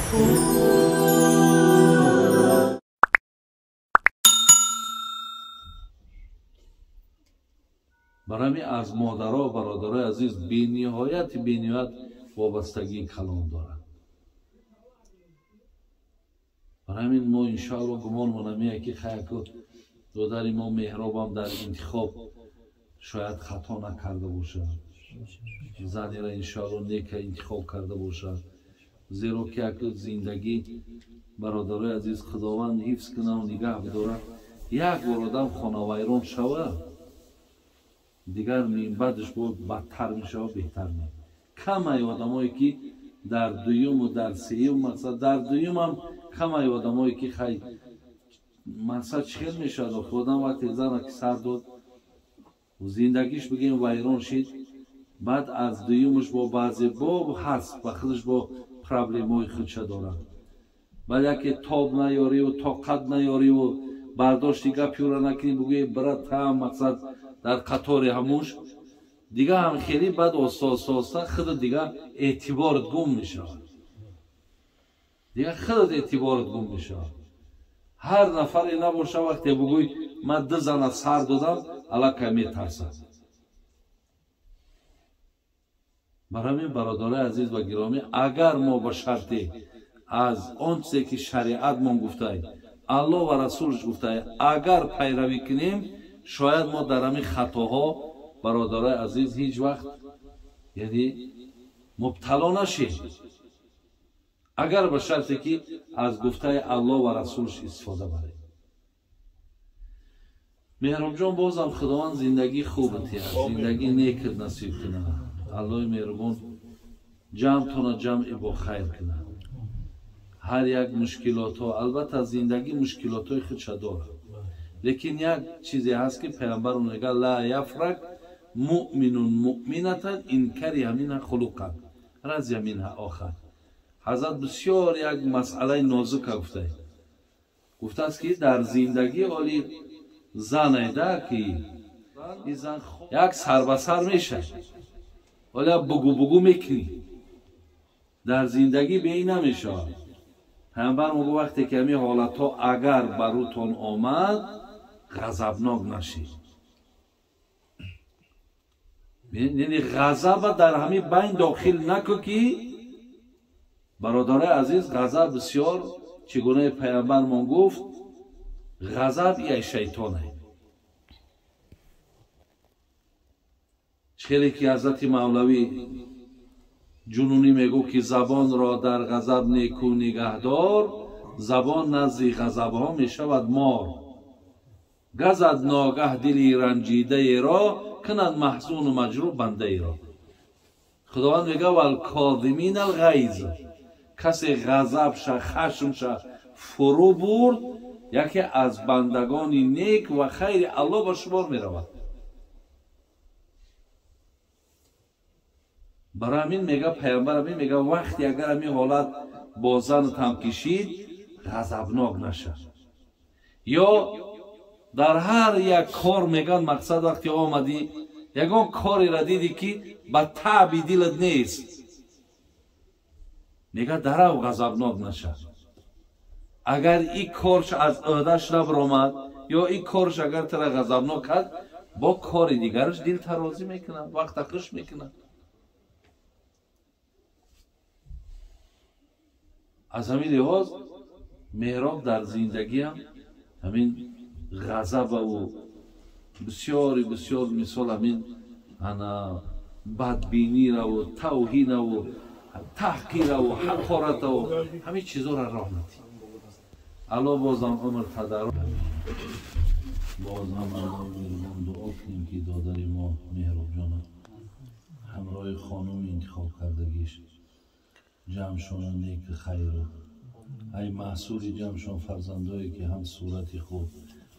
Барами аз модаро, бародарои азиз, бениҳоят бениҳоят вобастагии калон дорад. Барои ҳамин мо иншоалло гумонмон ҳамия ки хаяку додари мо Меҳробам дар интихоб шояд хато накарда бошад, занеро иншоалло нека интихоб карда бошад, зеро ки яку зиндагӣ, бародарои азиз, Худованд ҳифз кунаву нигаҳ бидорад, як бор одам хонавайрон шавад, дигар баъдаш бо бадтар мешавад, беҳтар не. Камаи одамое ки дар дуюму дар сеюм, мақсад дар дуюмам камаи одамое ки хай мақсад чӣ хел мешавад, охи одам вақте зана ки сар дод, зиндагиш бигем вайрон шид, баъд аз дуюмаш бо баъзе бо ҳаст, ба худаш бо проблемҳои худша дорад. Баъд яке тоб наёриву тоқат наёриву бардошти гапи ӯра накунӣ, бигӯӣ брата, мақсад дар қатори ҳамуш дига ҳам хеле баъд оста оста оста худат дига эътиборат гум мешавад, дига худат эътиборат гум мешавад. Ҳар нафаре набоша вақте бигӯй ман ду зана сар додам, аллакай метарсад. Барои ҳамин, бародарои азиз ва гиромӣ, агар мо ба шарте аз он чизе ки шариатмон гуфтай, Аллоҳ ва расулаш гуфтай, агар пайравӣ кунем, шояд мо дар ҳамин хатоҳо, бародарои азиз, ҳеҷ вақт яъне мубтало нашем, агар ба шарте ки аз гуфтаи Аллоҳ ва расулаш истифода барем. Меҳробҷон, бозам Худованд зиндагии хуб диҳад, зиндагии некат насиб кунад, Аллоҳи меҳрубон ҷамътона ҷамъи бо хайр кунад. Ҳар як мушкилотҳо, албатта зиндагӣ мушкилотҳои худша дорад, лекин як чизе ҳаст ки паямбар мегӯяд: ла яфрак муъминун муъминатан ин кариҳа минҳа хулуқан разия минҳа охар. Ҳазрат бисёр як масъалаи нозука гуфтае. Гуфтааст ки дар зиндагӣ оли занеда ки як сарбасар мешавад, оля бугу бугу мекунӣ, дар зиндагӣ бе ин намешавад. Паямбар мегӯ вақте ки ҳамин ҳолатҳо агар бар рӯтон омад, ғазабнок нашед. Яъне ғазаба дар ҳамин байн дохил наку ки, бародарои азиз, ғазаб бисёр, чӣ гунаи паямбармон гуфт, ғазаб яй шайтоне. Хеле ки ҳазрати Мавлавӣ Ҷунунӣ мегӯ ки забонро дар ғазаб неку нигаҳдор, забон назди ғазабҳо мешавад мор. Газад ногаҳ дили ранҷидаеро, кунад маҳзуну маҷрӯҳ бандаеро. Худованд мегӯяд валкозимина алғайз, касе ғазабша хашмша фурӯ бурд, яке аз бандагони нек ва хайри Аллоҳ ба шумор меравад. Барои ҳамин мега паямбар ҳамин мега вақте агар ҳамин ҳолат бо занатам кишид, ғазабнок нашав. Ё дар ҳар як кор мегӯянд мақсад вақте омадӣ ягон кореро дидӣ ки ба таъби дилат нест, мегӯяд дарав ғазабнок нашав. Агар ин корш аз ӯҳдаш набаромад ё ин корш агар тара ғазабнок кард, бо кори дигараш дилта розӣ мекунад, вақта хуш мекунад. Аз ҳамин лиҳоз Меҳроб дар зиндагиам ҳамин ғазабаву бисёри бисёр мисол ҳамин ана бадбинираву тавҳинаву таҳқираву ҳақоратаву ҳамин чизоро роҳ надиҳ. Аллоҳ бозам умр тадарруъ, бозам Аллоҳи меҳрубон дуо кунем ки додари мо Меҳробҷона ҳамроҳи хонуми интихоб кардагиш ҷамъшона неки хайру ай маҳсули ҷамъшон фарзандое ки ҳам сурати хуб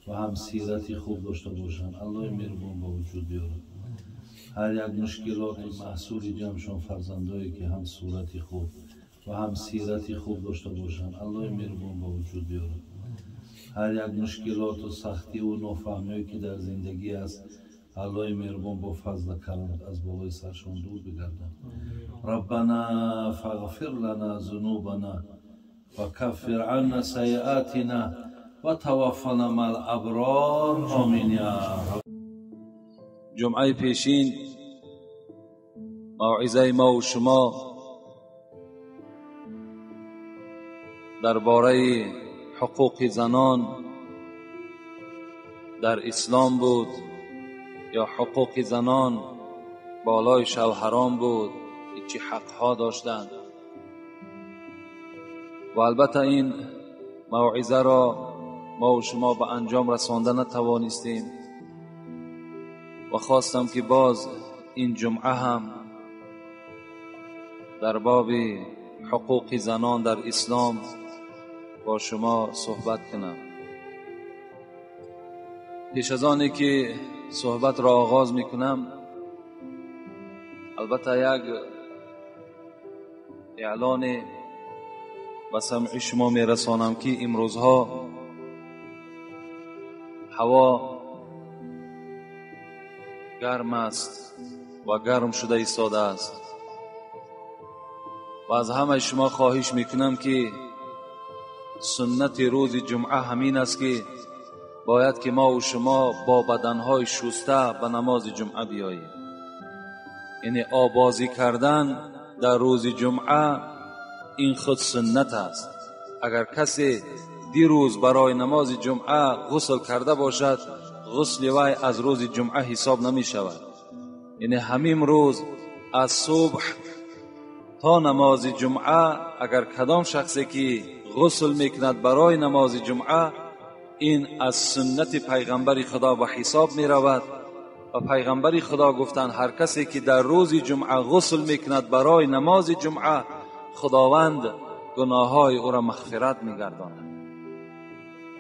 ва ҳам сирати хуб дошта бошанд, Аллоҳи меҳрубон ба вуҷуд биёрад. Ҳар як мушкилоти маҳсули ҷамъшон фарзандое ки ҳам сурати хуб ва ҳам сирати хуб дошта бошанд, Аллоҳи меҳрубон ба вуҷуд биёрад. Ҳар як мушкилоту сахтиву нофаҳмиҳое ки дар зиндагӣ аст, Аллоҳи меҳрубон бо фазла карамат аз болои саршон дур бигардон. Раббана фағфир лана зунубана وكفر عنا سيئاتنا وتوفنا مع الأبرار. آمين يا رب. جمعه پیشین موعظه ما و شما درباره حقوق زنان در اسلام بود، یا حقوق زنان بالای شوهران بود، چه حقها داشتند. و البته این موعظه را ما و شما به انجام رسانده نتوانستیم و خواستم که باز این جمعه هم در باب حقوق زنان در اسلام با شما صحبت کنم. پیش از آنی که صحبت را آغاز میکنم، البته یک اعلان به سمع شما میرسانم که امروزها هوا گرم است و گرم شده ایستاده است و از همه شما خواهش میکنم که سنت روز جمعه همین است که باید که ما و شما با بدنهای شسته به نماز جمعه بیاییم. یعنی آبازی کردن در روز جمعه این خود سنت است. اگر کسی دیروز برای نماز جمعه غسل کرده باشد، غسل وی از روز جمعه حساب نمی شود. یعنی همین روز از صبح تا نماز جمعه اگر کدام شخصی که غسل میکند برای نماز جمعه، این از سنت پیغمبر خدا به حساب می رود. و پیغمبر خدا گفتند هر کسی که در روز جمعه غسل میکند برای نماز جمعه، خداوند گناههای او را مغفرت میگرداند.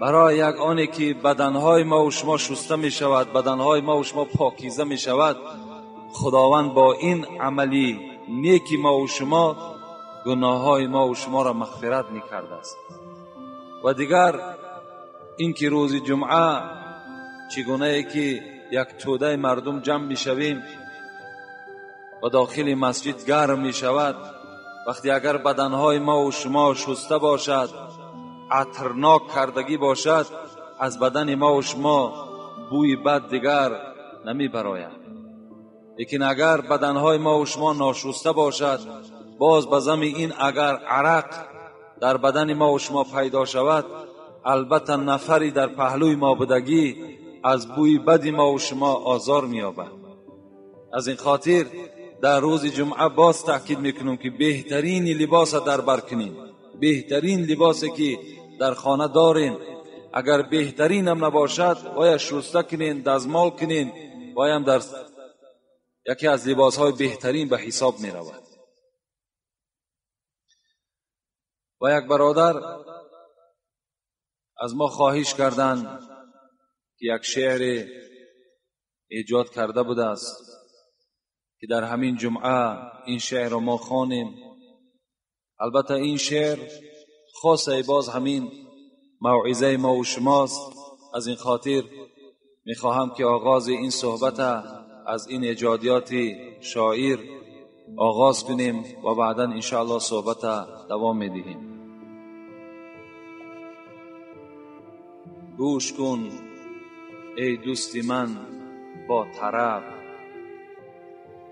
برای یک آنی که بدنهای ما و شما شسته می شود، بدنهای ما و شما پاکیزه می شود، خداوند با این عملی نیکی ما و شما گناههای ما و شما را مغفرت می کرده است. و دیگر اینکه روز جمعه چگونه ای که یک توده مردم جمع می شویم و داخل مسجد گرم می شود، وقتی اگر بدنهای ما و شما شسته باشد، عطرناک کردگی باشد، از بدن ما و شما بوی بد دیگر نمی براید. لیکن اگر بدنهای ما و شما ناشسته باشد، باز به زمین این اگر عرق در بدن ما و شما پیدا شود، البته نفری در پهلوی ما بودگی از بوی بد ما و شما آزار می‌یابد. از این خاطر در روز جمعه باز تاکید میکنم که بهترین لباس در بر کنین، بهترین لباسی که در خانه دارین، اگر بهترین هم نباشد باید شسته کنین، دزمال کنین، باید در یکی از لباسهای بهترین به حساب می رود. و یک برادر از ما خواهش کردند که یک شعر ایجاد کرده بوده است که در همین جمعه این شعر را ما خوانیم. البته این شعر خاصه باز همین موعظه ما و شماست. از این خاطر میخواهم که آغاز این صحبت از این ایجادیات شاعر آغاز کنیم و بعدا انشاءالله صحبت دوام میدهیم. گوش کن ای دوست من با طرب،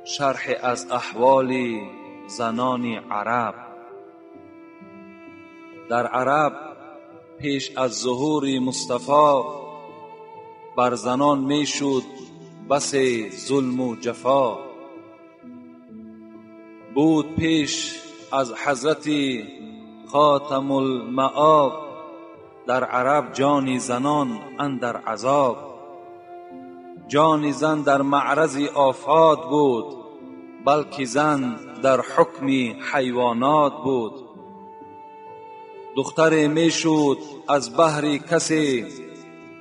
شرح از احوال زنان عرب. در عرب پیش از ظهور مصطفی، بر زنان میشد بس ظلم و جفا. بود پیش از حضرت خاتم المآب، در عرب جان زنان اندر عذاب. جان زن در معرض آفات بود، بلکه زن در حکم حیوانات بود. دختر میشد از بهر کسی،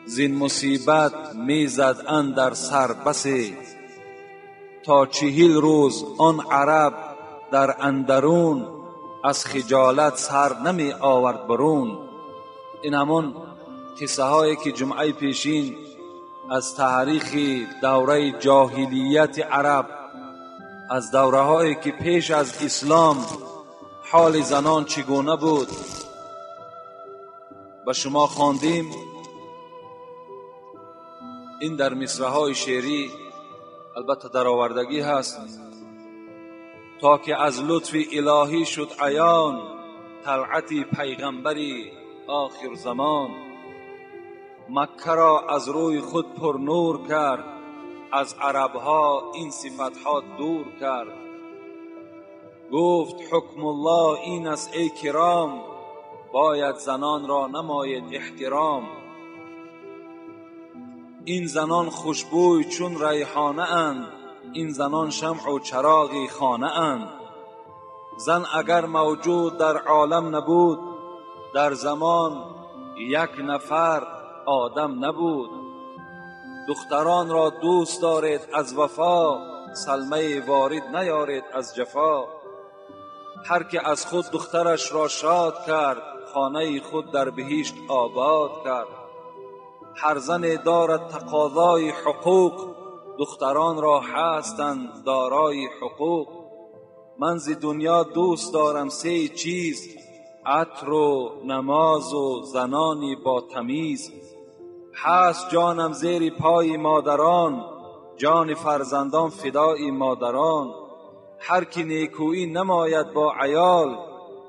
زین مصیبت میزد اندر سر بسی. تا 40 روز آن عرب در اندرون، از خجالت سر نمی آورد برون. این همون قصه هایی که جمعه پیشین از تاریخ دوره جاهلیت عرب، از دوره هایی که پیش از اسلام حال زنان چگونه بود به شما خواندیم، این در مصرع‌های شعری البته درآوردگی هست. تا که از لطف الهی شد عیان، طلعت پیغمبری آخر زمان. مکه را از روی خود پر نور کرد، از عربها این صفتها دور کرد. گفت حکم الله این است ای کرام، باید زنان را نماید احترام. این زنان خوشبوی چون ریحانه اند، این زنان شمع و چراغی خانه اند. زن اگر موجود در عالم نبود، در زمان یک نفر آدم نبود. دختران را دوست دارید از وفا، سلمه وارد نیارید از جفا. هر که از خود دخترش را شاد کرد، خانه خود در بهشت آباد کرد. هر زن دارد تقاضای حقوق، دختران را هستند دارای حقوق. من ز دنیا دوست دارم سه چیز، عطر و نماز و زنانی با تمیز. هست جانم زیر پای مادران، جان فرزندان فدای مادران. هر کی نیکویی نماید با عیال،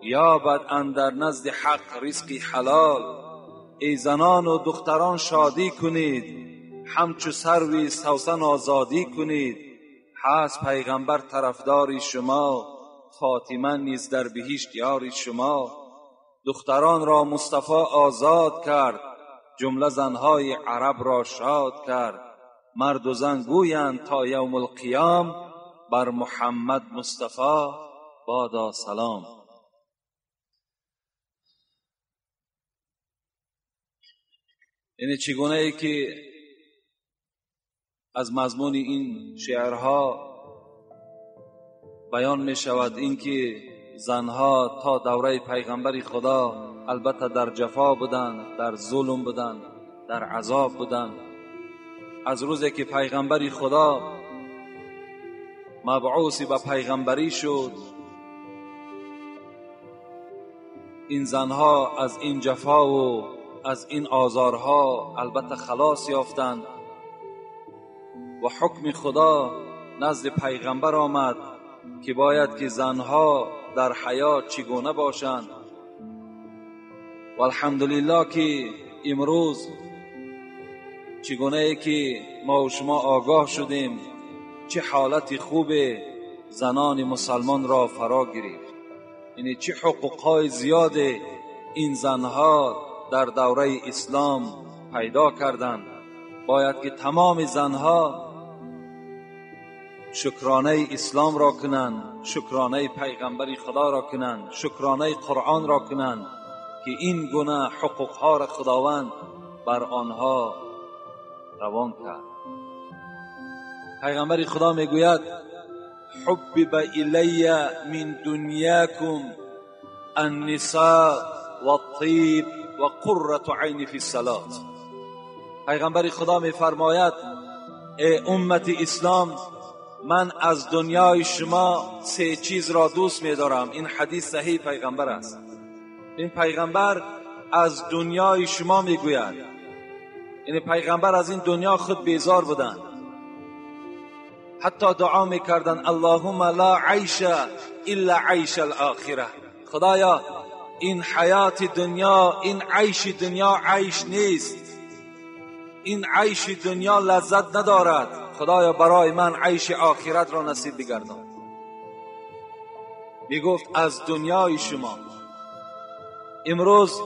یابد اندر نزد حق رزقی حلال. ای زنان و دختران شادی کنید، همچو سروی سوسن آزادی کنید. هست پیغمبر طرفدار شما، فاطمه نیز در بهشت یار شما. دختران را مصطفی آزاد کرد، جمله زنهای عرب را شاد کرد. مرد و زن گویند تا یوم القیام، بر محمد مصطفی بادا سلام. یعنی چگونه ای که از مضمون این شعرها بیان می شود، اینکه زنها تا دوره پیغمبر خدا البته در جفا بودند، در ظلم بودند، در عذاب بودند. از روزی که پیغمبر خدا مبعوث به پیغمبری شد، این زنها از این جفا و از این آزارها البته خلاص یافتند و حکم خدا نزد پیغمبر آمد که باید که زنها در حیات چگونه باشند. و الحمدلله که امروز چگونه ای که ما و شما آگاه شدیم چه حالت خوب زنان مسلمان را فرا گرفت، یعنی چه حقوقهای زیاد این زنها در دوره اسلام پیدا کردند. باید که تمام زنها شکرانه اسلام را کنند، شکرانه پیغمبر خدا را کنند، شکرانه قرآن را کنند که این گونه حقوقها را خداوند بر آنها روان کرد. پیغمبر خدا میگوید حبب الی من دنیاکم النساء والطیب و قرة عین فی الصلاة. پیغمبر خدا میفرماید ای امت اسلام، من از دنیای شما سه چیز را دوست می‌دارم. این حدیث صحیح پیغمبر است. این پیغمبر از دنیای شما میگوید، یعنی پیغمبر از این دنیا خود بیزار بودند، حتی دعا میکردند اللهم لا عیش الا عیش الاخره. خدایا این حیات دنیا، این عیش دنیا عیش نیست، این عیش دنیا لذت ندارد، خدایا برای من عیش آخرت را نصیب بگردان. میگفت از دنیای شما. امروز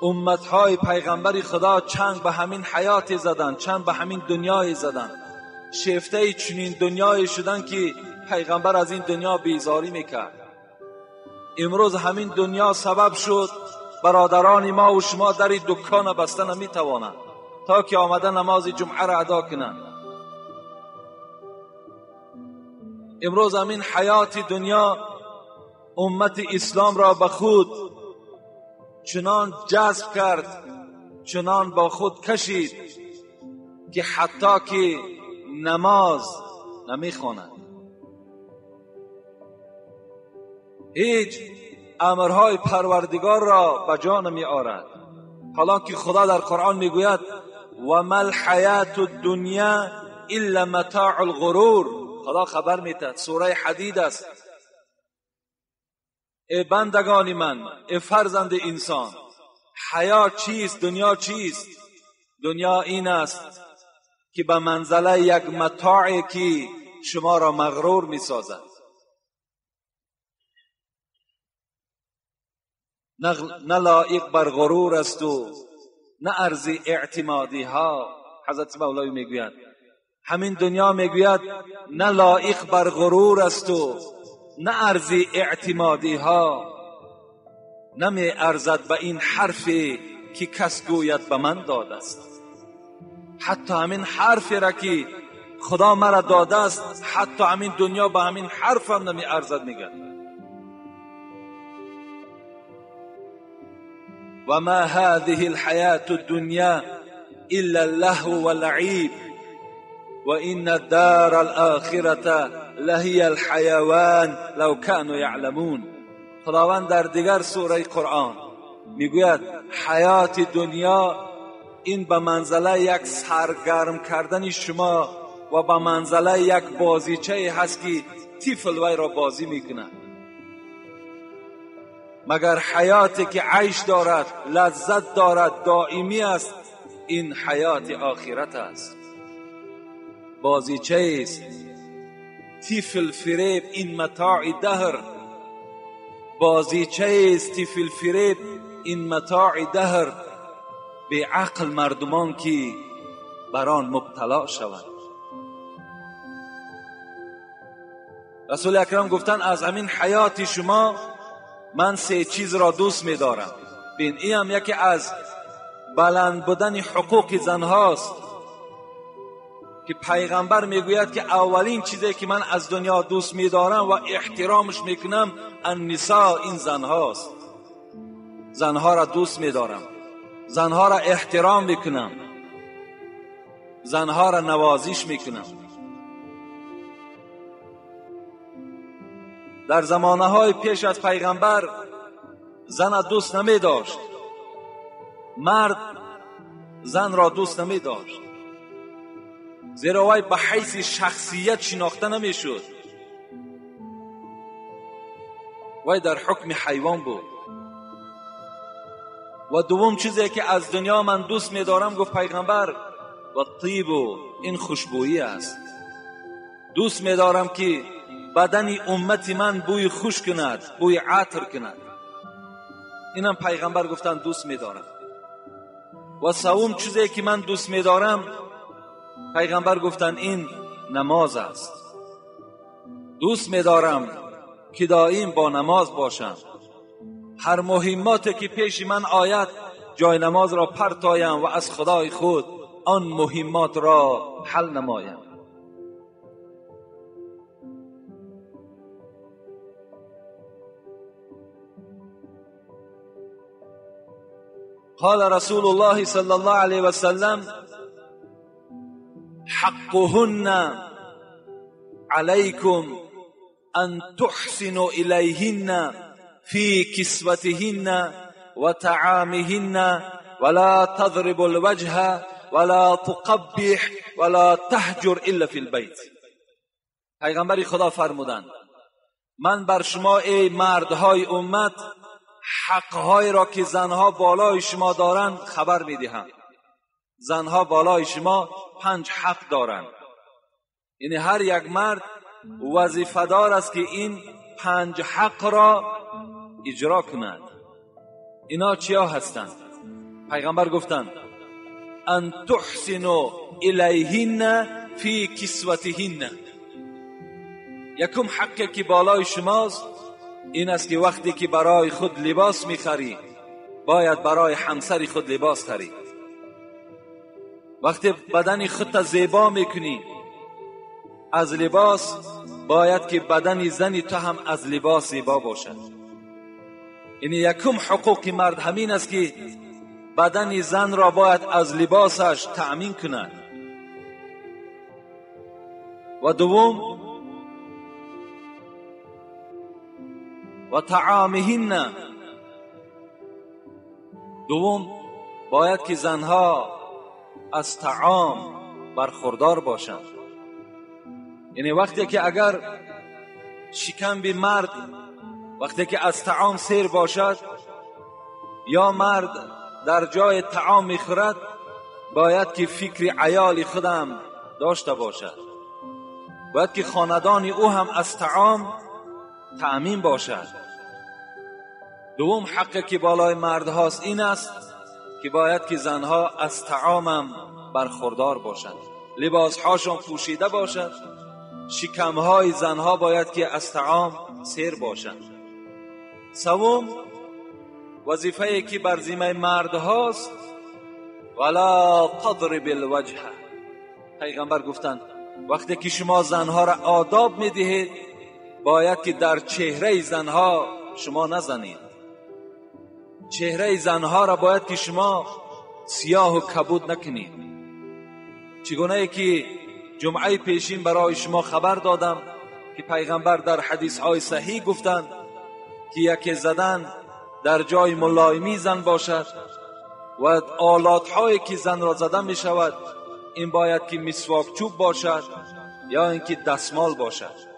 امتهای پیغمبر خدا چنگ به همین حیات زدن، چنگ به همین دنیای زدن، شیفته چنین دنیای شدن که پیغمبر از این دنیا بیزاری میکرد. امروز همین دنیا سبب شد برادران ما و شما در دکان بسته نمیتوانند تا که آمده نماز جمعه را ادا کنند. امروز همین حیات دنیا امت اسلام را به خود چنان جذب کرد، چنان با خود کشید که حتی که نماز نمیخواند، هیچ امرهای پروردگار را به جا نمی آرد. حالا که خدا در قرآن میگوید و ما الحیات الدنیا الا متاع الغرور. خدا خبر میده، سوره حدید است. ای بندگان من، ای فرزند انسان، حیات چیست؟ دنیا چیست؟ دنیا این است که به منزله یک متاعی که شما را مغرور میسازد. نه لایق بر غرور است و نه ارز اعتمادی ها. حضرت مولوی میگوید همین دنیا میگوید نه لایق بر غرور است و نه ارز اعتمادی ها، نمی ارزد به این حرفی که کس گوید به من داده است. حتی همین حرفی را که خدا مرا داده است، حتی همین دنیا به همین حرف هم نمی ارزد. میگه و ما هذه الحیاة الدنیا الا اللهو واللعب و ان الدار الآخرة لهی الحیوان لو كانوا یعلمون. خداوند در دیگر سوره قرآن میگوید حیات دنیا این به منزله یک سرگرم کردن شما و به منزله یک بازیچه هست که طفل وی را بازی میکند. مگر حیاتی که عیش دارد، لذت دارد، دائمی است، این حیات آخرت است. بازیچه است، طفل فریب، این متاع دهر. بازیچه است، طفل فریب، این متاع دهر. به عقل مردمان که بر آن مبتلا شوند. رسول اکرم گفتن از همین حیات شما من سه چیز را دوست می‌دارم. بین این هم یکی از بلند بودن حقوق زنهاست که پیغمبر میگوید که اولین چیزی که من از دنیا دوست می‌دارم و احترامش میکنم النساء، این زنهاست. زنها را دوست می‌دارم، زنها را احترام میکنم، زنها را نوازش میکنم. در زمانه های پیش از پیغمبر زن دوست نمی داشت، مرد زن را دوست نمی داشت، زیرا وی به حیث شخصیت شناخته نمی شد، وی در حکم حیوان بود. و دوم چیزی که از دنیا من دوست می دارم، گفت پیغمبر، و طیب، این خوشبویی است. دوست می دارم که بدن امت من بوی خوش کند، بوی عطر کند. اینم پیغمبر گفتن دوست می‌دارم. و سوم چیزی که من دوست می‌دارم، پیغمبر گفتن این نماز است. دوست می‌دارم که دائم با نماز باشم. هر مهماتی که پیش من آید جای نماز را پرتایم و از خدای خود آن مهمات را حل نمایم. قال رسول الله صلى الله عليه وسلم حقهن عليكم أن تحسنوا إليهن في كسوتهن وطعامهن ولا تضربوا الوجه ولا تقبح ولا تهجر إلا في البيت. پیغمبر خدا فرمودند من بر شما ای مردهای امت حقهای را که زنها بالای شما دارند خبر میدهم. زنها بالای شما 5 حق دارند. یعنی هر یک مرد وظیفه دار است که این 5 حق را اجرا کند. اینا چیا هستند؟ پیغمبر گفتند ان تحسنوا الیهن فی کسوتهن. یکم حقی که بالای شماست این است که وقتی که برای خود لباس میخری باید برای همسر خود لباس خری. وقتی بدن خودت زیبا میکنی از لباس، باید که بدن زنی تو هم از لباس زیبا باشد. یعنی یکم حقوق مرد همین است که بدن زن را باید از لباسش تأمین کند. و دوم و طعامهن، دوم باید که زنها از طعام برخوردار باشند. یعنی وقتی که اگر شکم به مرد وقتی که از طعام سیر باشد یا مرد در جای طعام میخورد، باید که فکر عیال خودم داشته باشد، باید که خاندان او هم از طعام تأمین باشد. دوم حق که بالای مرد هاست این است که باید که زنها از طعامم برخوردار باشند، لباسهاشان پوشیده باشد، شکمهای زنها باید که از طعام سیر باشند. سوم وظیفه که بر ذمه مرد هاست، ولا تضرب الوجه. پیغمبر گفتند وقتی که شما زنها را آداب میدهید باید که در چهره زنها شما نزنید. چهره زنها را باید که شما سیاه و کبود نکنید. چگونه که جمعه پیشین برای شما خبر دادم که پیغمبر در حدیث های صحیح گفتند که یکی زدن در جای ملایمی زن باشد و آلات هایی که زن را زده می شود این باید که مسواک چوب باشد یا اینکه دستمال باشد.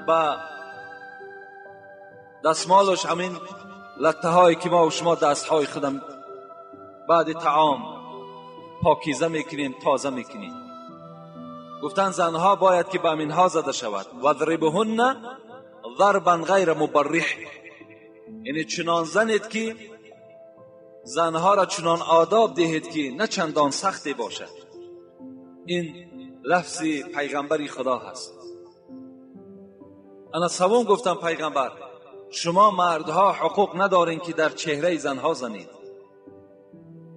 با دستمالش همین لطه هایی که ما و شما دست های خودم بعد طعام پاکیزه میکنیم، تازه میکنیم. گفتن زنها باید که به اینها زده شود. وضربهن ضربا غیر مبرح، یعنی چنان زنید که زنها را چنان آداب دهید که نه چندان سختی باشد. این لفظ پیغمبری خدا هست. انا سوم گفتم پیغمبر شما مردها حقوق ندارین که در چهره زنها زنید.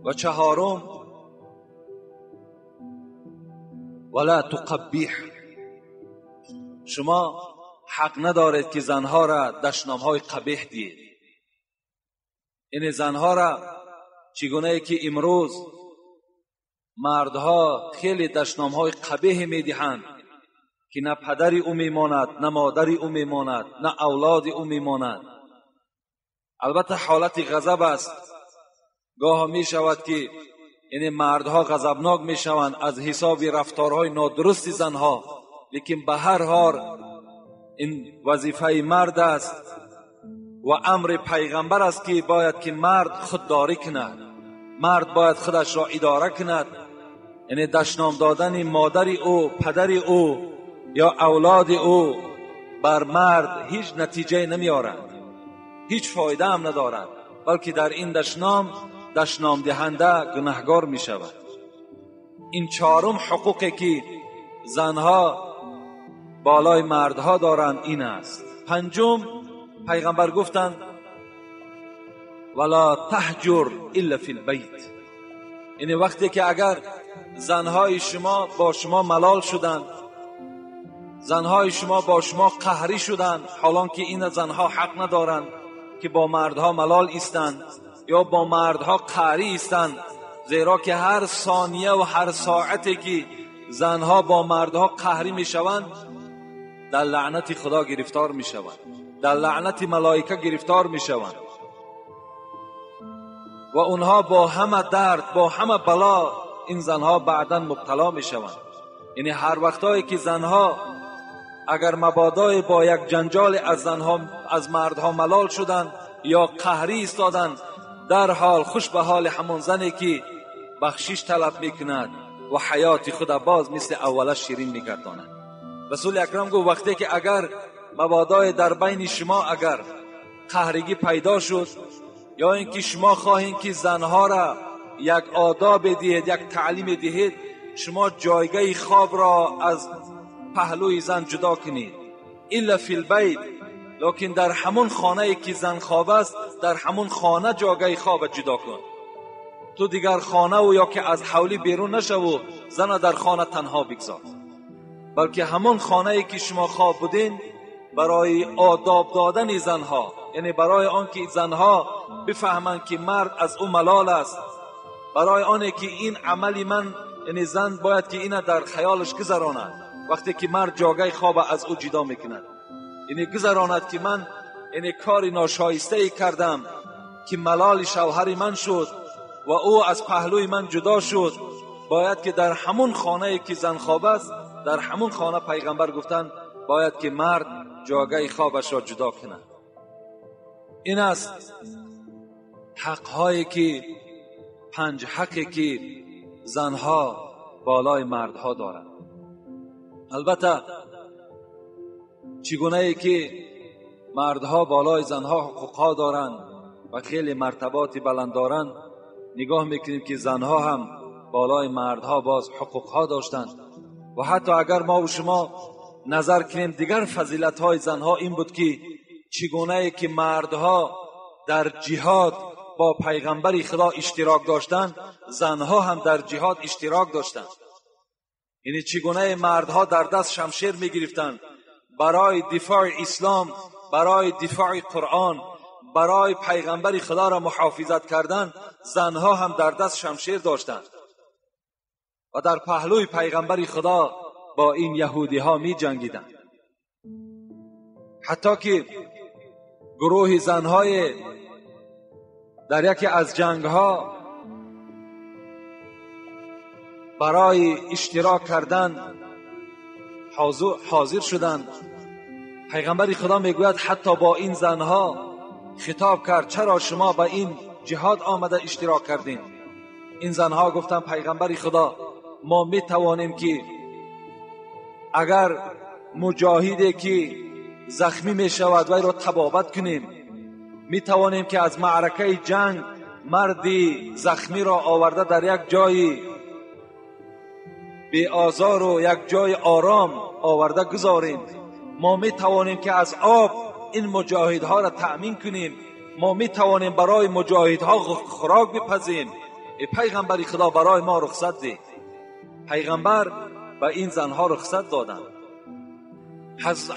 و چهارم ولا تقبیح، شما حق ندارید که زنها را دشنامهای قبیح دهید. این زنها را چگونه که امروز مردها خیلی دشنامهای قبیح میدهند که نه پدری او میماند، نه مادری او میماند، نه اولاد او میماند. البته حالت غضب است، گاه میشود که یعنی مردها غضبناک میشوند از حساب رفتارهای نادرست زنها، لیکن به هر حال این وظیفه مرد است و امر پیغمبر است که باید که مرد خودداری کند، مرد باید خودش را اداره کند. یعنی دشنام دادن مادر او، پدر او یا اولاد او بر مرد هیچ نتیجه نمیارد، هیچ فایده هم ندارد، بلکه در این دشنام دشنام دهنده گناهگار می شود. این چهارم حقوقی که زنها بالای مردها دارند این است. پنجم پیغمبر گفتند ولا تهجر الا فی البیت، یعنی وقتی که اگر زنهای شما با شما ملال شدند، زنهای شما با شما قهری شدند، حالان که این زنها حق ندارند که با مردها ملال ایستند یا با مردها قهری ایستند، زیرا که هر ثانیه و هر ساعتی که زنها با مردها قهری میشوند در لعنت خدا گرفتار میشوند، در لعنت ملائکه گرفتار میشوند و اونها با همه درد، با همه بلا این زنها بعدا مبتلا میشوند. یعنی هر وقتایی که زنها اگر مبادای با یک جنجال از زنها از مردها ملال شدند یا قهری ایستادند، در حال خوش به حال همون زنی که بخشش طلب میکند و حیات خود باز مثل اولش شیرین میگرداند. رسول اکرم گفت وقتی که اگر مبادای در بین شما اگر قهرگی پیدا شد یا اینکه شما خواهید که زنها را یک آداب دهید، یک تعلیم دهید، شما جایگاه خواب را از پهلوی زن جدا کنید، الا فی البیت، لکن در همون خانه که زن خواب است در همون خانه جایگاه خواب جدا کن. تو دیگر خانه و یا که از حولی بیرون نشو و زن در خانه تنها بگذار، بلکه همون خانه که شما خواب بودین برای آداب دادن زنها، یعنی برای آنکه زنها بفهمند که مرد از او ملال است، برای آنکه که این عمل من، یعنی زن باید که اینه در خیالش گذراند وقتی که مرد جاگه خواب از او جدا میکند، یعنی گذراند که من یعنی کاری ناشایسته ای کردم که ملال شوهر من شد، و او از پهلوی من جدا شد، باید که در همون خانه که زن خواب است، در همون خانه پیغمبر گفتند باید که مرد جاگه خوابش را جدا کند. این است حق هایی که 5 حقی که زنها بالای مردها دارند. البته چگونه ای که مردها بالای زنها حقوقها دارند و خیلی مرتبات بلند دارند، نگاه میکنیم که زنها هم بالای مردها باز حقوقها داشتند. و حتی اگر ما و شما نظر کنیم دیگر فضیلت های زنها این بود که چگونه ای که مردها در جهاد با پیغمبر خدا اشتراک داشتند، زنها هم در جهاد اشتراک داشتند. یعنی چگونه مردها در دست شمشیر میگرفتند برای دفاع اسلام، برای دفاع قرآن، برای پیغمبر خدا را محافظت کردن، زنها هم در دست شمشیر داشتند و در پهلوی پیغمبر خدا با این یهودی ها می جنگیدند. حتی که گروه زنهای در یکی از جنگ ها برای اشتراک کردن حاضر شدند. پیغمبر خدا میگوید حتی با این زنها خطاب کرد، چرا شما به این جهاد آمده اشتراک کردین؟ این زنها گفتند پیغمبر خدا، ما می توانیم که اگر مجاهدی که زخمی می شود وی را طبابت کنیم، می توانیم که از معرکه جنگ مردی زخمی را آورده در یک جای بی آزار و یک جای آرام آورده گذاریم. ما می توانیم که از آب این مجاهدها را تأمین کنیم. ما می توانیم برای مجاهدها خوراک بپزیم. ای پیغمبر خدا برای ما رخصت ده. پیغمبر به این زنها رخصت دادند.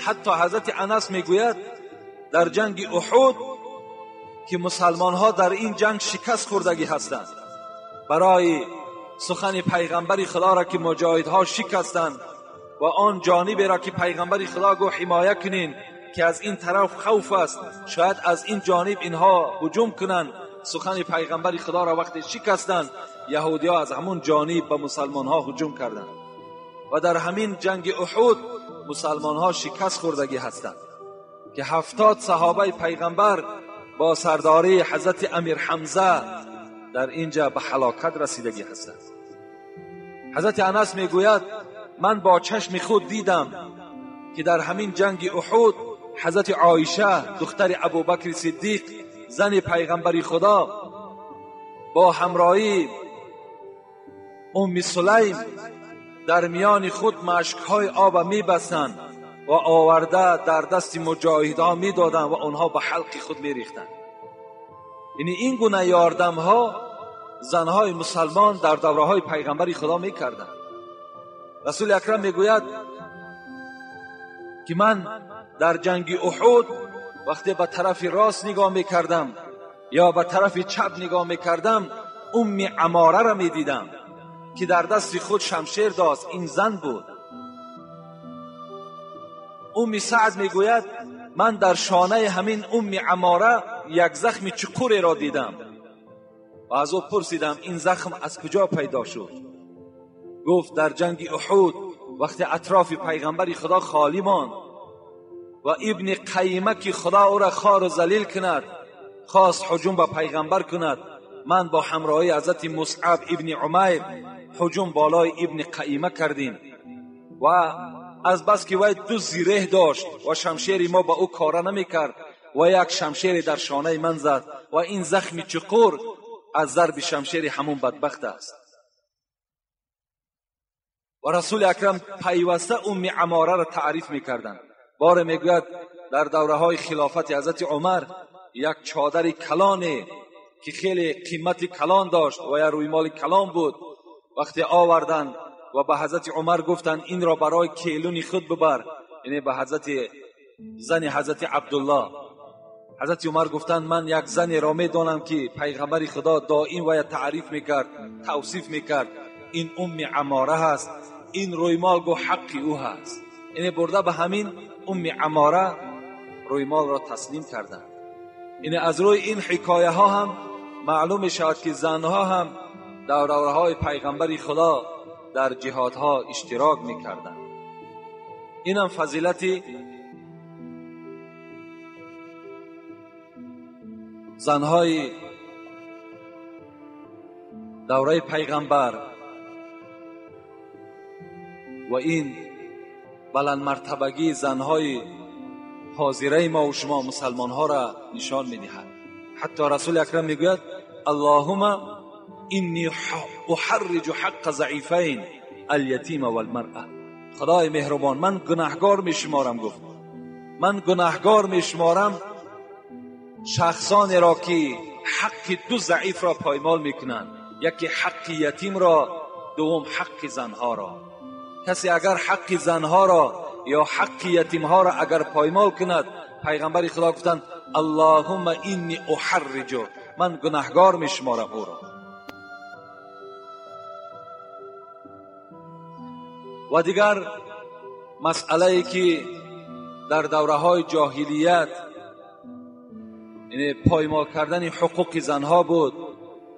حتی حضرت انس میگوید در جنگ احد که مسلمان ها در این جنگ شکست خوردگی هستند، برای سخن پیغمبر خدا را که مجاهدها شکستند و آن جانب را که پیغمبر خدا گفت حمایه کنین که از این طرف خوف است، شاید از این جانب اینها هجوم کنند، سخن پیغمبر خدا را وقتی شکستند، یهودی ها از همون جانب به مسلمان ها هجوم کردند و در همین جنگ احد مسلمان ها شکست خوردگی هستند که 70 صحابه پیغمبر با سرداری حضرت امیر حمزه در اینجا به هلاکت رسیدگی هستند. حضرت انس میگوید من با چشم خود دیدم که در همین جنگ احد حضرت عایشه دختر ابوبکر صدیق زن پیغمبر خدا با همراهی ام سلیم در میان خود مشکهای آب میبستند و آورده در دست مجاهدها میدادند و آنها به حلق خود میریختند. یعنی این گونه یاردم ها زنهای مسلمان در دوره های پیغمبر خدا میکردند. رسول اکرم میگوید که من در جنگ احد وقتی به طرف راست نگاه میکردم یا به طرف چپ نگاه میکردم، ام عماره را میدیدم که در دست خود شمشیر داشت. این زن بود. ام سعد میگوید من در شانه همین ام عماره یک زخم چقوری را دیدم و از او پرسیدم این زخم از کجا پیدا شد؟ گفت در جنگ احد وقتی اطراف پیغمبر خدا خالی ماند و ابن قیمه که خدا او را خوار و ذلیل کند خواست هجوم به پیغمبر کند، من با همراهی حضرت مصعب ابن عمیر هجوم بالای ابن قیمه کردیم و از بس که وی 2 زیره داشت و شمشیر ما به او کاره نمی کرد و یک شمشیر در شانه من زد و این زخم چقور از ضرب شمشیر همون بدبخت است. و رسول اکرم پیوسته ام عماره را تعریف میکردند. بار میگوید در دوره های خلافت حضرت عمر یک چادر کلانه که خیلی قیمت کلان داشت و یک رویمال کلان بود، وقتی آوردند و به حضرت عمر گفتند این را برای کیلون خود ببر، یعنی به حضرت زن حضرت عبدالله. حضرت عمر گفتند من یک زن را میدانم که پیغمبر خدا دائم و تعریف میکرد، توصیف میکرد، این ام عماره هست، این رویمال گو حق او هست. یعنی برده به همین ام عماره رویمال را تسلیم کردند. یعنی از روی این حکایه ها هم معلوم می شود که زنها هم در دوره‌های پیغمبر خدا در جهادها اشتراک میکردند. اینم فضیلت زنهای دوره پیغمبر و این بلند مرتبگی زنهای حاضره ما و شما مسلمان ها را نشان میدهد. حتی رسول اکرم میگوید اللهم انی احرج حق ضعیفین الیتیم والمرأة. خدای مهربان، من گناهگار میشمارم، گفت من گناهگار میشمارم شخصانی را که حق دو ضعیف را پایمال میکنند، یکی حق یتیم را، دوم حق زنها را. کسی اگر حق زنها را یا حق یتیم ها را اگر پایمال کند، پیغمبر خدا گفتند اللهم انی احرج، من گناهگار میشمارم او را. و دیگر مسئله ای که در دوره های جاهلیت یعنی پایمال کردن حقوق زنها بود،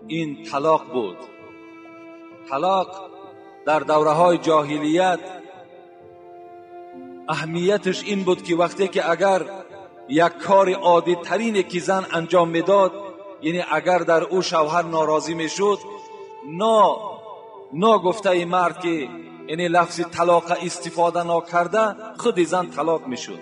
این طلاق بود. طلاق در دوره های جاهلیت اهمیتش این بود که وقتی که اگر یک کار عادی ترینی که زن انجام میداد، یعنی اگر در او شوهر ناراضی میشد، نا گفته مرد که یعنی لفظ طلاق استفاده نکرده، خود زن طلاق میشد.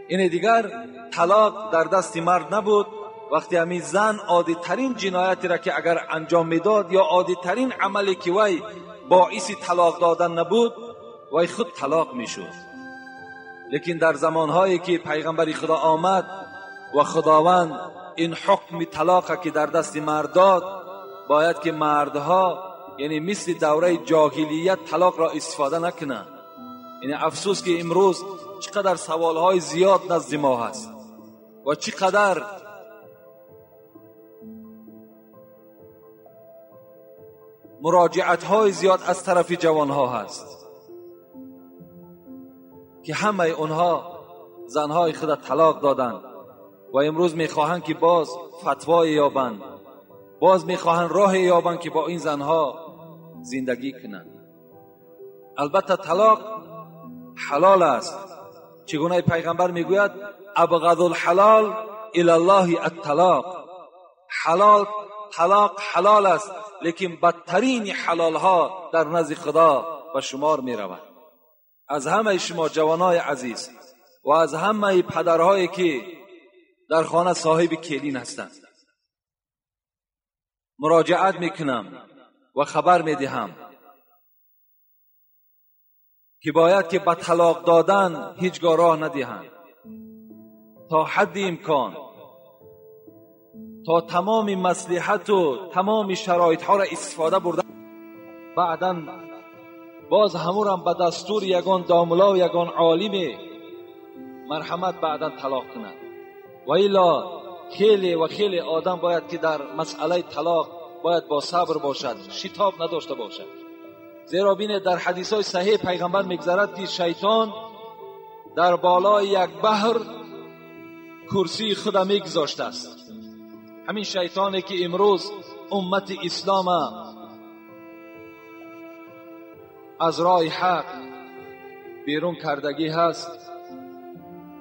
یعنی دیگر طلاق در دست مرد نبود. وقتی همین زن عادی ترین جنایتی را که اگر انجام میداد یا عادی ترین عملی که وی باعث طلاق دادن نبود، وی خود طلاق میشد. لیکن در زمانهایی که پیغمبر خدا آمد و خداوند این حکم طلاق که در دست مرد داد، باید که مردها یعنی مثل دوره جاهلیت طلاق را استفاده نکنند. یعنی افسوس که امروز چقدر سوالهای زیاد نزد ما هست و چقدر مراجعت های زیاد از طرف جوانها هست که همه اونها زنهای خود طلاق دادند و امروز میخواهند که باز فتوای یابند، باز میخواهند راه یابند که با این زنها زندگی کنند. البته طلاق حلال است. چگونه پیغمبر میگوید ابغض الحلال الی الله الطلاق. حلال، طلاق حلال است، لیکن بدترین حلال ها در نزد خدا به شمار می رود. از همه شما جوانای عزیز و از همه پدرهایی که در خانه صاحب کلین هستند مراجعت میکنم و خبر میدهم که باید که به طلاق دادن هیچگاه راه ندهند، تا حد امکان، تا تمام مصلحت و تمام شرایط ها را استفاده برده، بعدا باز همورم به دستور یگان داملا و یگان عالم مرحمت بعدا طلاق کند. و الا خیلی و خیلی آدم باید که در مسئله طلاق باید با صبر باشد، شتاب نداشته باشد. زیرا بینه در حدیث های صحیح پیغمبر میگذرد که شیطان در بالای یک بحر کرسی خود میگذاشته است. همین شیطانی که امروز امت اسلام از راه حق بیرون کردگی هست،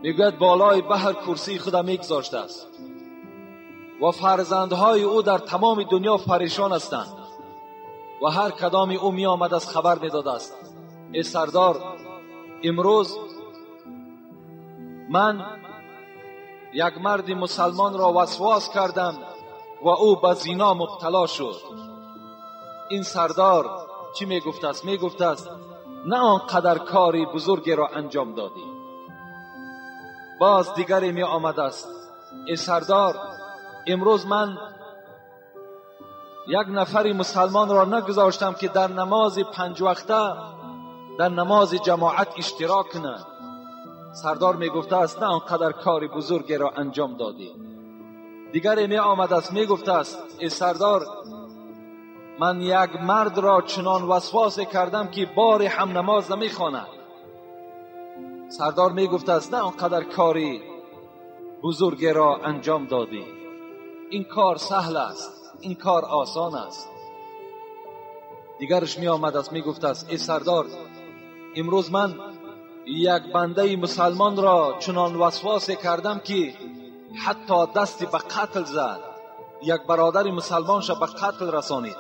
میگوید بالای بحر کرسی خود میگذاشته است و فرزندهای او در تمام دنیا پریشان هستند و هر کدامی او می آمد از خبر میداد است ای سردار، امروز من یک مرد مسلمان را وسواس کردم و او به زنا مبتلا شد. این سردار چی میگفت است؟ میگفت است نه آنقدر کاری بزرگی را انجام دادی. باز دیگری می آمد است ای سردار، امروز من یک نفری مسلمان را نگذاشتم که در نماز 5 وقته در نماز جماعت اشتراک کند. سردار می گفته است نه آنقدر کار بزرگی را انجام دادی. دیگری می آمد است می گفته است ای سردار، من یک مرد را چنان وسواس کردم که بار هم نماز نمی خواند. سردار می گفته است نه آنقدر کاری بزرگی را انجام دادی. این کار سهل است، این کار آسان است. دیگرش می آمد است می گفت است ای سردار، امروز من یک بنده مسلمان را چنان وسواس کردم که حتی دستی به قتل زد، یک برادر مسلمانش به قتل رسانید.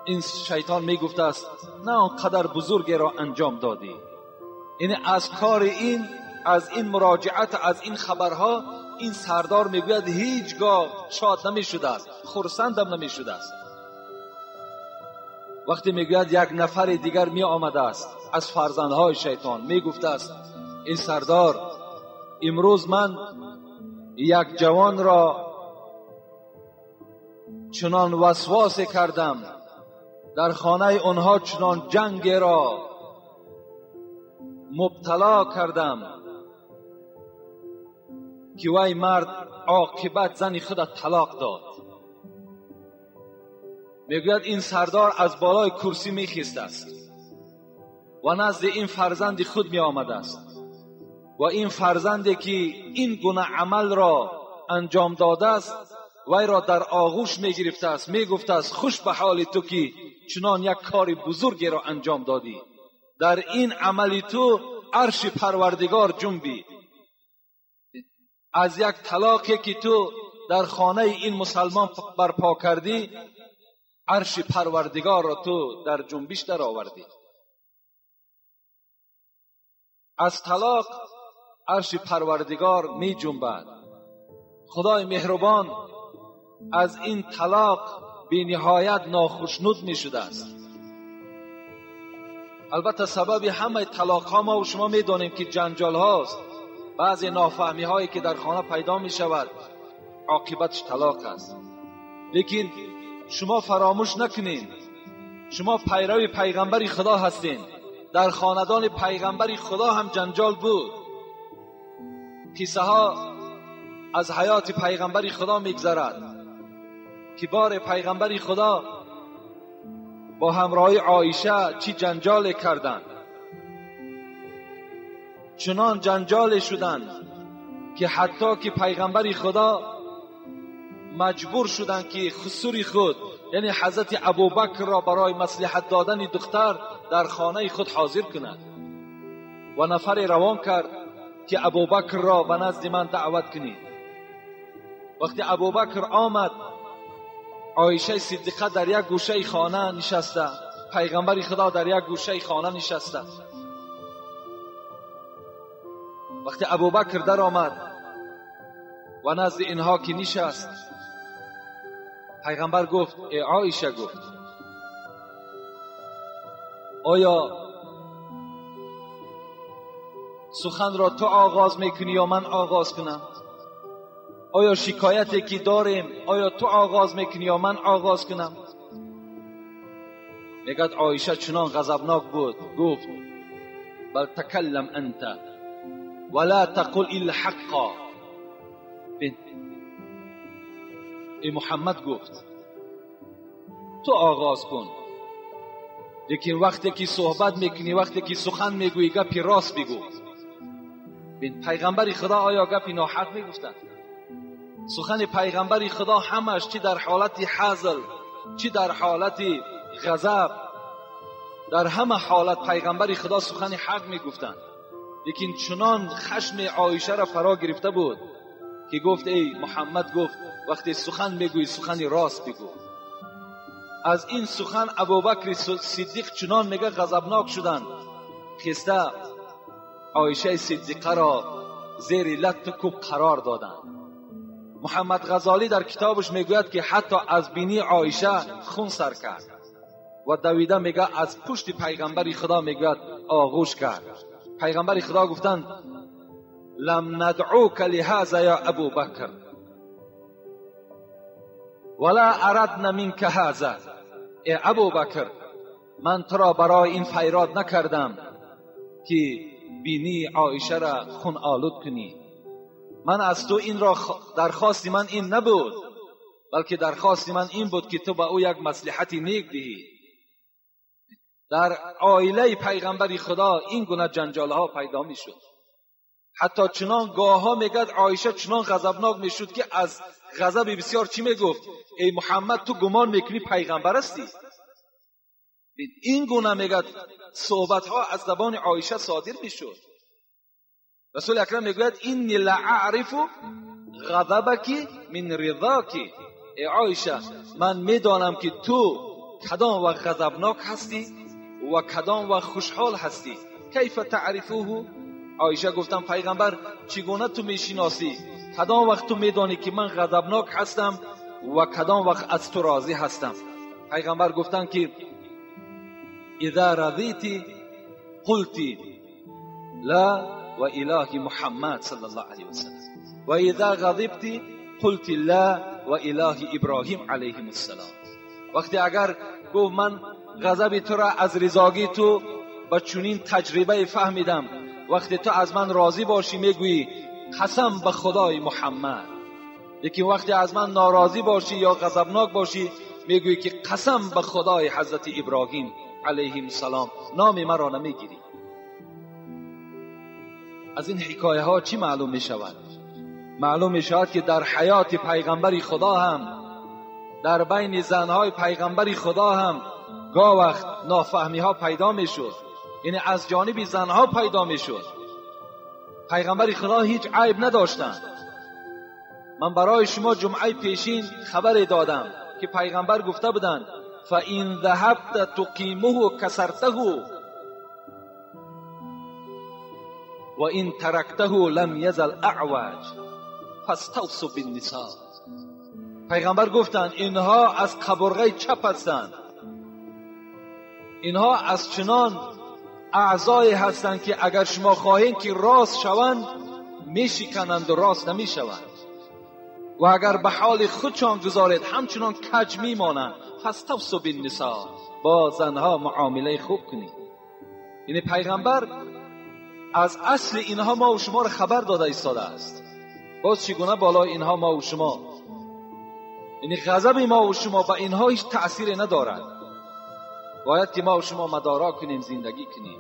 این شیطان می گفت است نه آنقدر بزرگی را انجام دادی. یعنی از کار این، از این مراجعت، از این خبرها، این سردار میگوید هیچگاه شاد نمی شده است، خرسندم نمی شده است. وقتی میگوید یک نفر دیگر می آمده است از فرزندهای شیطان، می گفته است این سردار، امروز من یک جوان را چنان وسواس کردم، در خانه آنها چنان جنگ را مبتلا کردم که وی مرد عاقبت زن خود طلاق داد. میگوید این سردار از بالای کرسی میخیست است و نزد این فرزند خود می آمده است و این فرزندی که این گونه عمل را انجام داده است وی را در آغوش می گرفته است، می گفته است خوش به حال تو که چنان یک کار بزرگی را انجام دادی، در این عمل تو عرش پروردگار جنبید. از یک طلاقی که تو در خانه این مسلمان برپا کردی، عرش پروردگار را تو در جنبش در آوردی. از طلاق عرش پروردگار می جنبد. خدای مهربان از این طلاق بی نهایت ناخشنود می شده است. البته سبب همه طلاق ها ما و شما می دانیم که جنجال هاست، بعضی نافهمی هایی که در خانه پیدا می شود عاقبتش طلاق است. لیکن شما فراموش نکنین، شما پیرو پیغمبر خدا هستین. در خاندان پیغمبر خدا هم جنجال بود. قصه ها از حیات پیغمبر خدا میگذرد که بار پیغمبر خدا با همراهی عایشه چی جنجال کردند، چنان جنجال شدند که حتی که پیغمبر خدا مجبور شدند که خسوری خود، یعنی حضرت ابوبکر را برای مصلحت دادن دختر در خانه خود حاضر کند و نفر روان کرد که ابوبکر را به نزد من دعوت کنید. وقتی ابوبکر آمد، عایشه صدیقه در یک گوشه خانه نشسته، پیغمبر خدا در یک گوشه خانه نشسته. وقتی ابوبکر در آمد و نزد اینها که نشست، پیغمبر گفت ای عایشه، گفت آیا سخن را تو آغاز میکنی یا من آغاز کنم؟ آیا شکایتی که داریم آیا تو آغاز میکنی یا من آغاز کنم؟ میگد عایشه چنان غضبناک بود، گفت بل تکلم انت ولا تقل الا حقا. ای محمد، گفت تو آغاز کن، لیکن وقتی که صحبت میکنی، وقتی که سخن میگویی، گپی راست بگو. پیغمبر خدا آیا گپی ناحق میگفتند؟ سخن پیغمبر خدا همش چی در حالت حزل، چی در حالت غضب، در همه حالت پیغمبر خدا سخن حق میگفتند. لیکن چنان خشم عایشه را فرا گرفته بود که گفت ای محمد، گفت وقتی سخن میگویی سخن راست بگو. از این سخن ابوبکر صدیق چنان میگه غضبناک شدند، خسته عایشه صدیقه را زیر لط کوب قرار دادند. محمد غزالی در کتابش میگوید که حتی از بینی عایشه خون سر کرد و دویده میگه از پشت پیغمبر خدا میگوید آغوش کرد. پیغمبر خدا گفتند لم ندعوک لهذا یا ابو بکر ولا اردنا منک هذا. ای ابو بکر، من تو را برای این فیراد نکردم که بینی عایشه را خون آلود کنی. من از تو این را درخواست من این نبود، بلکه درخواست من این بود که تو به او یک مصلحت نیک دهی. در عائله پیغمبر خدا این گونه جنجال ها پیدا می شد. حتی چنان گاه ها میگد عایشه چنان غضبناک می شد که از غضب بسیار چی میگفت؟ ای محمد، تو گمان میکنی پیغمبر هستی؟ این گونه میگه صحبت ها از زبان عایشه صادر میشد. رسول اکرم میگوید اینی لاعرف غضبک من رضاک. ای عایشه، من میدانم که تو کدام وقت غضبناک هستی و کدام وقت خوشحال هستی. کیف تعرفوه؟ عایشه گفتم پیغمبر چگونه تو میشناسی؟ کدام وقت تو میدانی که من غضبناک هستم و کدام وقت از تو راضی هستم؟ پیغمبر گفتن که اذا رضیتی قلتی لا و اله محمد صلی الله علیه وسلم و اذا غضبتی قلتی لا و اله ابراهیم علیه السلام. وقتی اگر گفت من غضب تو را از رضاگی تو با چنین تجربه فهمیدم، وقتی تو از من راضی باشی میگویی قسم به خدای محمد، لیکن وقتی از من ناراضی باشی یا غضبناک باشی میگویی که قسم به خدای حضرت ابراهیم علیه السلام، نام مرا نمیگیری. از این حکایه ها چی معلوم می شود؟ معلوم می شود که در حیات پیغمبر خدا هم، در بین زنهای پیغمبر خدا هم گاه وقت نافهمی ها پیدا می شد، یعنی از جانب زنها پیدا می شد. پیغمبر خدا هیچ عیب نداشتند. من برای شما جمعه پیشین خبر دادم که پیغمبر گفته بودند فَإِنْ ذَهَبْتَ تُقِيمُهُ كَسَرْتَهُ وَإِنْ تَرَكْتَهُ لَمْ يَزَلْ أَعْوَجَ فَاسْتَوْصُوا بِالنِّسَاء. پیغمبر گفتند اینها از قبرغه چپ هستند، اینها از چنان اعضایی هستند که اگر شما خواهید که راست شوند میشکنند و راست نمیشوند، و اگر به حال خودشان گذارید همچنان کج میمانند. فاستوصوا بالنساء، با زنها معامله خوب کنید. یعنی پیغمبر از اصل اینها ما و شما را خبر داده ایستاده است. باز چگونه بالای اینها ما و شما، یعنی غضب ما و شما به اینها هیچ تأثیری ندارد. باید که ما و شما مدارا کنیم، زندگی کنیم.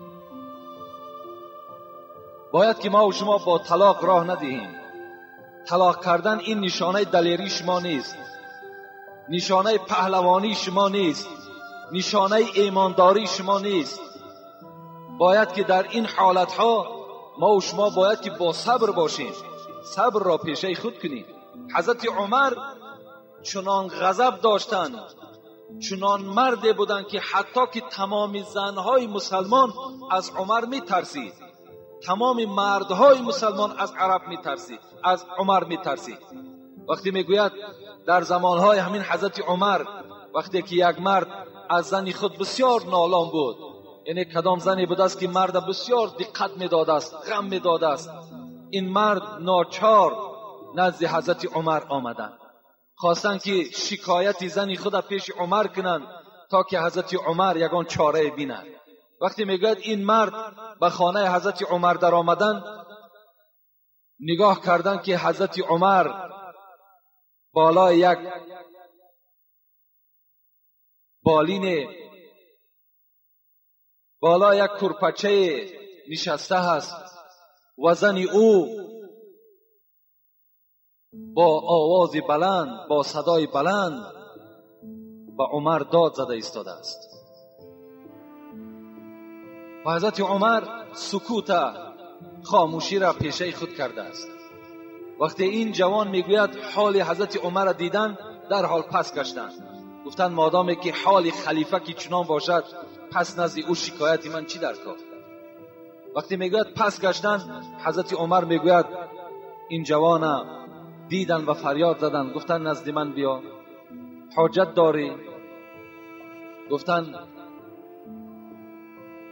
باید که ما و شما با طلاق راه ندهیم. طلاق کردن این نشانه دلیری شما نیست، نشانه پهلوانی شما نیست، نشانه ایمانداری شما نیست. باید که در این حالتها ما و شما باید که با صبر باشیم، صبر را پیشه خود کنیم. حضرت عمر چنان غضب داشتند، چنان مردی بودند که حتی که تمام زنهای مسلمان از عمر میترسید، تمام مردهای مسلمان از عرب میترسید، از عمر میترسید. وقتی میگوید در زمانهای همین حضرت عمر، وقتی که یک مرد از زن خود بسیار نالان بود، یعنی کدام زنی بود است که مرد بسیار دقت میداد است، غم میداد است، این مرد ناچار نزد حضرت عمر آمدند، خواستند که شکایت زن خود پیش عمر کنند تا که حضرت عمر یگان چاره بینند. وقتی میگوید این مرد به خانه حضرت عمر در آمدن، نگاه کردند که حضرت عمر بالای یک بالین، بالای یک کرپچه نشسته هست و زن او با آواز بلند، با صدای بلند با عمر داد زده ایستاده است. و حضرت عمر سکوت، خاموشی را پیشه خود کرده است. وقتی این جوان میگوید حال حضرت عمر را دیدن، در حال پس گشتند، گفتند مادامی که حال خلیفه که چنان باشد، پس نزد او شکایت من چی در کار؟ وقتی میگوید پس گشتند، حضرت عمر میگوید این جوان دیدن و فریاد زدن، گفتن نزد من بیا، حاجت داری؟ گفتن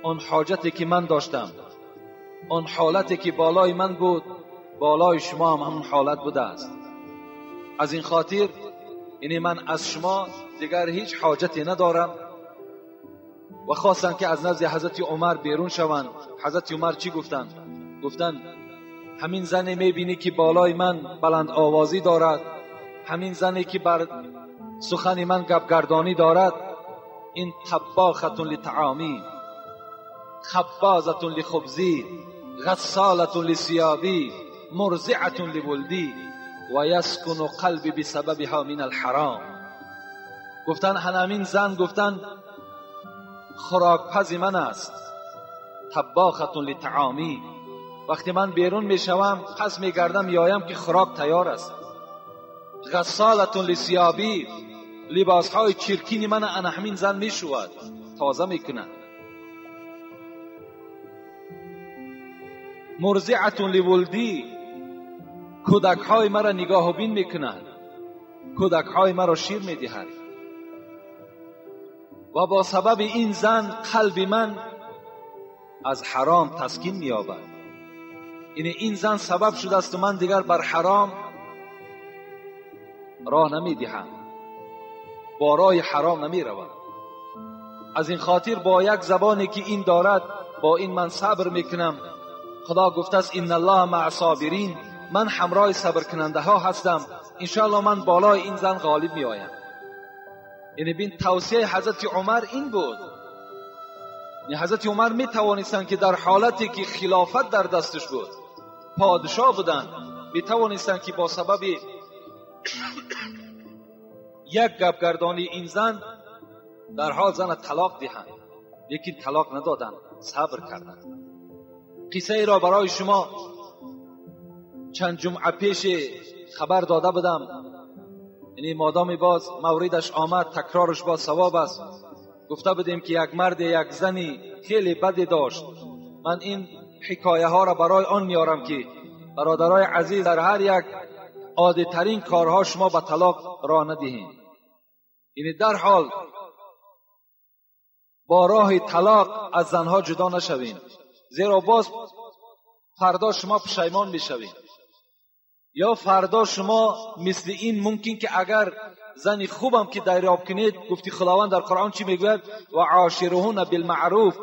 آن حاجتی که من داشتم، آن حالتی که بالای من بود، بالای شما هم همون حالت بوده است. از این خاطر یعنی من از شما دیگر هیچ حاجتی ندارم. و خواستن که از نزد حضرت عمر بیرون شوند. حضرت عمر چی گفتند؟ گفتند همین زنی میبینی که بالای من بلند آوازی دارد، همین زنی که بر سخن من گپگردانی دارد، این طباختون لطعامی، خبازتون لخبزی، غسالتون لثیابی، مرضعتون لولدی. و یسکن قلبی بسببها من الحرام. گفتن همین زن، گفتن خوراکپز من است، طباخة لطعامی. وقتی من بیرون میشوم پس میگردم میایم که خوراک تیار است. غسالة لثیابی، لباسهای چرکین من انا همین زن میشود، تازه میکند. مرضعة لولدی، کودکهای مرا نگاه و بین میکند، کودکهای مرا شیر میدهد. و با سبب این زن قلب من از حرام تسکین مییابد. یعنی این زن سبب شده است و من دیگر بر حرام راه نمیدهم، با راه حرام نمیروم. از این خاطر با یک زبانی که این دارد با این من صبر میکنم. خدا گفته است ان الله مع الصابرین، من همراه صبر کننده ها هستم، انشاءالله من بالای این زن غالب می آیم. یعنی بین توصیه حضرت عمر این بود. یعنی حضرت عمر می توانستند که در حالتی که خلافت در دستش بود، پادشاه بودند، می توانستند که با سبب یک گپگردانی این زن در حال زن طلاق دهند، لیکن طلاق ندادند، صبر کردند. قصه ای را برای شما چند جمعه پیش خبر داده بودم، یعنی مادامی باز موردش آمد، تکرارش باز ثواب است. گفته بودیم که یک مرد یک زنی خیلی بدی داشت. من این حکایه ها را برای آن میارم که برادرای عزیز در هر یک عادی ترین کارها شما به طلاق راه ندهید. یعنی در حال با راه طلاق از زنها جدا نشوین، زیرا باز فردا شما پشیمان میشوید، یا فردا شما مثل این ممکن که اگر زنی خوبم که دریاب کنید، گفتی خداوند در قرآن چی میگوید؟ و عاشرهن بالمعروف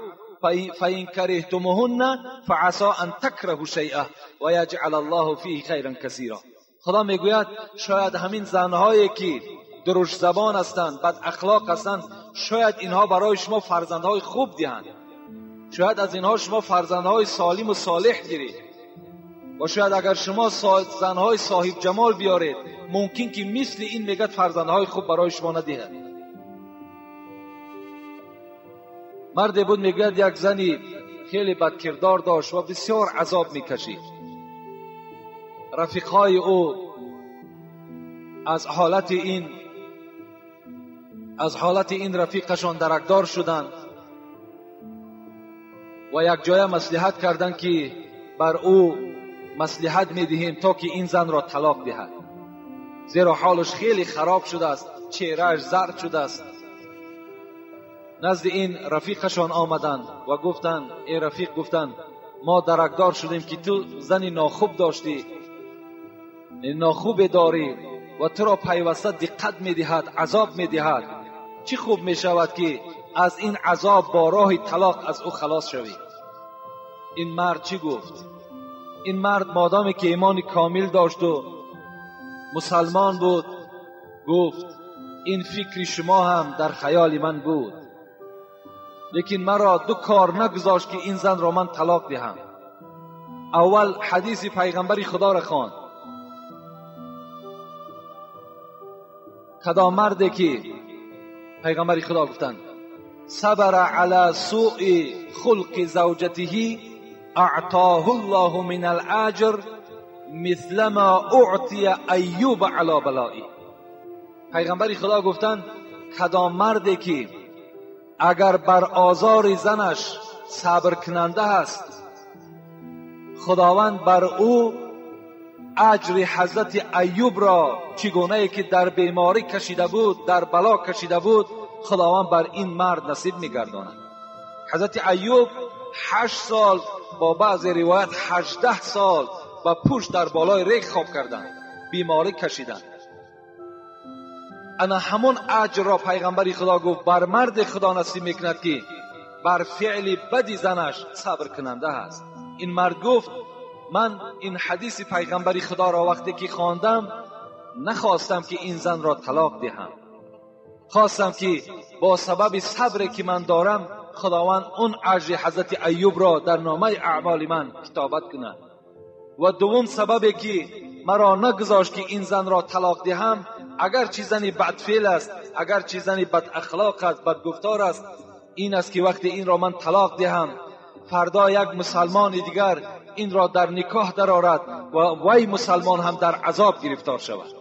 فإن کرهتموهن فعسى ان تکرهوا شیئا و یجعل الله فیه خیرا کثیرا. خدا میگوید شاید همین زنهایی که درشت زبان هستند، بد اخلاق هستند، شاید اینها برای شما فرزندهای خوب دهند، شاید از اینها شما فرزندهای سالم و صالح گیرید، و شاید اگر شما زنهای صاحب جمال بیارید ممکن که مثل این میگد فرزندهای خوب برای شما ندهد. مرد بود میگوید یک زنی خیلی بدکردار داشت و بسیار عذاب میکشید. رفیقهای او از حالت این رفیقشان درکدار شدند و یک جای مصلحت کردند که بر او مصلحت میدهیم تا که این زن را طلاق دهد، زیرا حالش خیلی خراب شده است، چهرهش زرد شده است. نزد این رفیقشان آمدند و گفتند ای رفیق، گفتند ما درکدار شدیم که تو زن ناخوب داشتی، ناخوب داری و تو را پیوسته دقت میدهد، عذاب میدهد. چی خوب میشود که از این عذاب با راه طلاق از او خلاص شوی. این مرد چی گفت؟ این مرد مادامی که ایمان کامل داشت و مسلمان بود گفت این فکر شما هم در خیال من بود، لیکن مرا دو کار نگذاشت که این زن را من طلاق دهم. اول حدیث پیغمبر خدا را خواند، کدام مردی که پیغمبر خدا گفتند صبر علی سوء خلق زوجته اعطاه الله من الاجر مثل ما اعطی ایوب علی بلائه. پیغمبر خدا گفتند کدام مردی که اگر بر آزار زنش صبر کننده است، خداوند بر او اجر حضرت ایوب را چگونه که در بیماری کشیده بود، در بلا کشیده بود، خداوند بر این مرد نصیب می‌گرداند. حضرت ایوب 8 سال، با بعض روایت 18 سال با پوش در بالای ریگ خواب کردند، بیماری کشیدند. انا همون اجر را پیغمبر خدا گفت بر مرد خدا نصیب میکند که بر فعل بدی زنش صبر کننده است. این مرد گفت من این حدیث پیغمبر خدا را وقتی که خواندم نخواستم که این زن را طلاق دهم، خواستم که با سبب صبر که من دارم خداوند اون اجر حضرت ایوب را در نامه اعمال من کتابت کند. و دوم سببی که مرا نگذاشت که این زن را طلاق دهم، اگرچه زنی بدفعل است، اگرچه زنی بد اخلاق است، بدگفتار است، این است که وقتی این را من طلاق دهم فردا یک مسلمان دیگر این را در نکاح درآورد و وی مسلمان هم در عذاب گرفتار شود.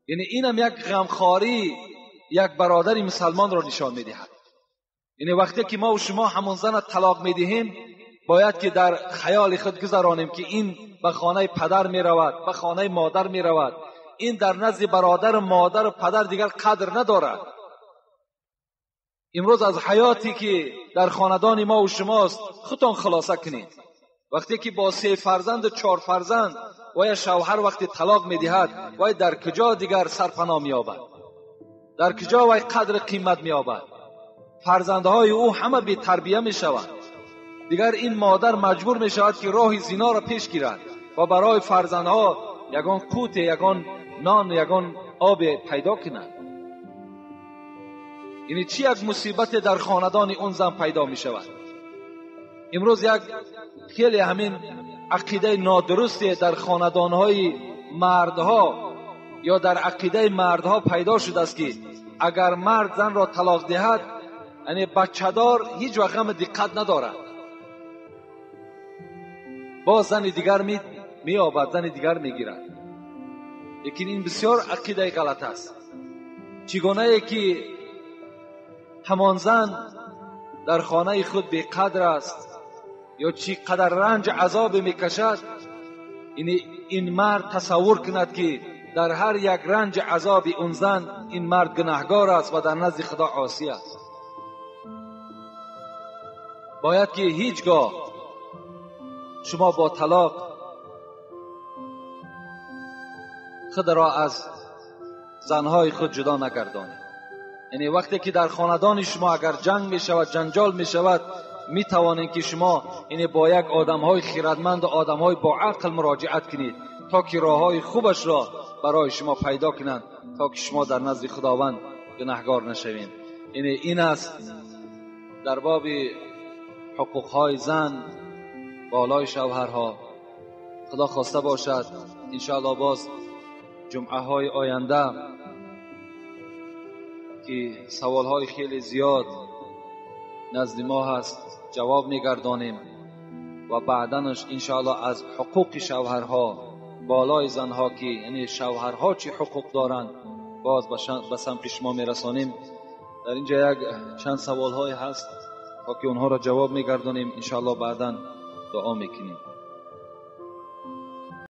یعنی اینم یک غمخواری یک برادر مسلمان را نشان میدهد. یعنی وقتی که ما و شما همون زن طلاق میدهیم باید که در خیال خود گذرانیم که این به خانه پدر میرود، به خانه مادر میرود، این در نزد برادر، مادر و پدر دیگر قدر ندارد. امروز از حیاتی که در خاندان ما و شماست خودتان خلاصه کنید. وقتی که با 3 فرزند و 4 فرزند و یا شوهر وقتی طلاق میدهد، وای در کجا دیگر سرپناه مییابد؟ در کجا وای قدر قیمت مییابد؟ فرزندهای او همه بی تربیه میشوند. دیگر این مادر مجبور میشود که راه زنا را پیش گیرد و برای فرزندها یگان قوت، یگان نان، یگان آب پیدا کند. یعنی چی یک مصیبت در خاندان اون زن پیدا می شود. امروز یک خیلی همین عقیده نادرستی در خاندانهای مردها یا در عقیده مردها پیدا شده است که اگر مرد زن را طلاق دهد، یعنی بچه دار هیچ وقت هم دقت ندارد، باز زن دیگر می‌یابد، زن دیگر میگیرد. لیکن این بسیار عقیده غلط است. چگونه که همان زن در خانه خود بیقدر است یا چی قدر رنج عذاب میکشد، این مرد تصور کند که در هر یک رنج عذاب اون زن این مرد گناهگار است و در نزد خدا عاصی است. باید که هیچگاه شما با طلاق خود را از زنهای خود جدا نگردانید. یعنی وقتی که در خاندان شما اگر جنگ می شود، جنجال می شود، می توانید که شما یعنی با یک آدمهای خیردمند و آدمهای با عقل مراجعت کنید تا که راههای خوبش را برای شما پیدا کنند تا که شما در نزد خداوند گناهگار نشوید. یعنی این است در باب حقوقهای زن بالای شوهرها. خدا خواسته باشد انشاءالله باز جمعه های آینده که سوال های خیلی زیاد نزد ما هست جواب میگردانیم و بعدنش انشاءالله از حقوق شوهرها بالای زنها که یعنی شوهرها چی حقوق دارند باز به سمت شما میرسانیم. در اینجا یک چند سوال های هست تا که اونها را جواب میگردانیم انشاءالله بعداً دعا میکنیم.